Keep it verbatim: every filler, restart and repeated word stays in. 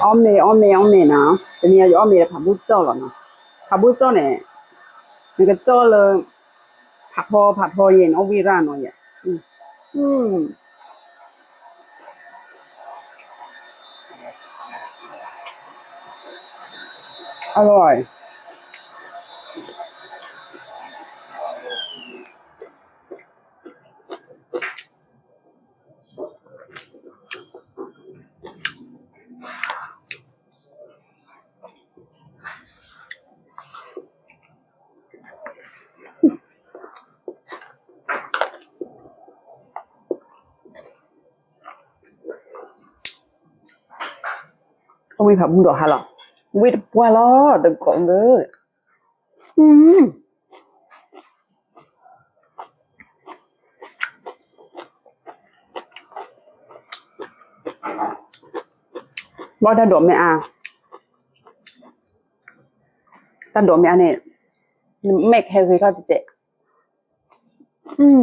အောမေ အောမေ အောမေနော်။ တနည်းအားဖြင့် အောမေ ผักบุ้ง ကြော်လို့နော်။ ผักบุ้ง ကြော်နဲ့ ငကကြော်လို့ ဖတ်ဖို့ ဖတ်ဖို့ရင် အဝိရနော်ရဲ့။ อืม อืม อร่อย အဝိဖာဘူးတော့ဟာလောဝိတပွားလောတကောင်းဘอืม ဘီတတ်ဒိးမဲအာတတ်ဒိးမဲအာန့ၣ် မ့ၢ်ဟဲဂ့ၤထီၣ်တစဲး อืม